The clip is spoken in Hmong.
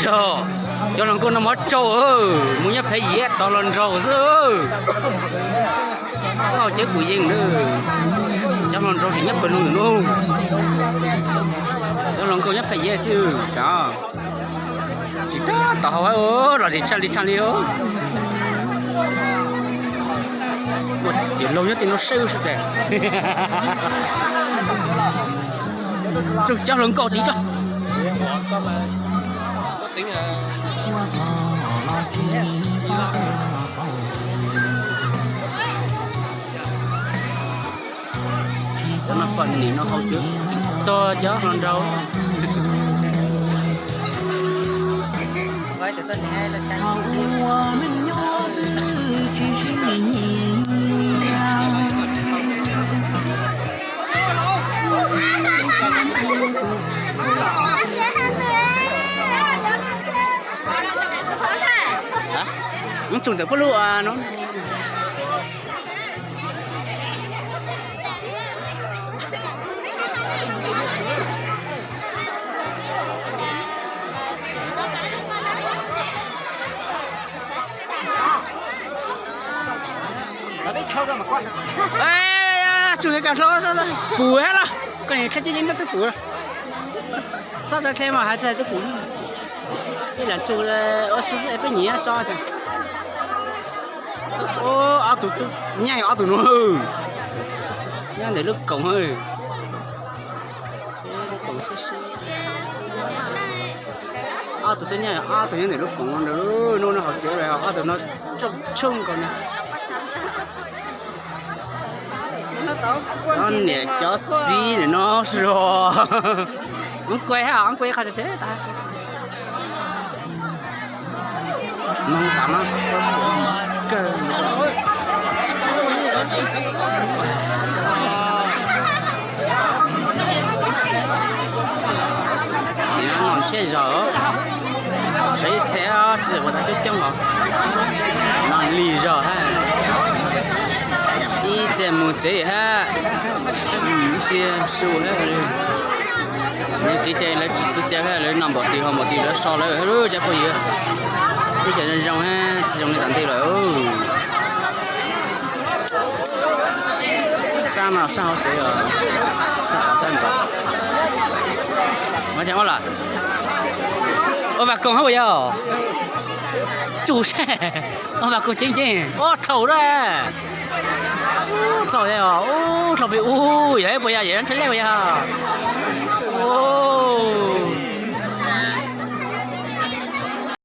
Yog, cov hluas nkauj no mov tsau, mus nyob pem yias tod hluas nraug xwb. Cov kuv yeej, cov hluas nraug tsis nyob pem no no. Cov hluas nkauj nyob pem yias xwb. Tsis tab tom hau los tsis tshaj li tshaj li. Ua tim laug nyob tim no saib sawv daws. Tsum cov hluas nkauj tiv tso. Cov no pom nim no hauv cov tog cov hluas nraug. Mus tsum ntawm pub lub no. Tsum ka hlo pum hab los koj niam dlhab ceb yeeb tab twb pum. Xob dlhab dlheb mas hais tsis hais twb pum. Peb lam tsum ua si xwb peb nyiam tso tias. Ob tug nyaij ob tug no nyob ntawm lub koom. Ob tug tub nyob, ob tug nyob ntawm lub koom no, no hauv tsev, ob tug no tshooj nkaus no. Cov niam cov txiv ntawm no os. Ub kuaib hab, ub kuaib qhov tsev tsev tas. Noog tas no kawg. Txiv no nom tshiab zog, sawv ib txhia tsis ua tau coob coob os. No lig zog hab. Ib txhia mus tsev hab, ib txhia su hab. Nws kev cai lawv tsis txwv cai hab, lawv noj npaum twg haus npaum twg lawv so lawv cov phooj ywg. Teb chaws zoo zoo hab tsis zoo li tom ntej lawm. Sab mas sab hauv tsev os, sab tod sab ntawd. Ua cas ua lawm? Ua vas koos hab puas yog? Tsum sab, ua vas koos ceev ceev, ub dlhau lawm. Ub dlhau, ub dlhau pem ub, yog ib puas yog, yog ntshe lej puas yog? Ub.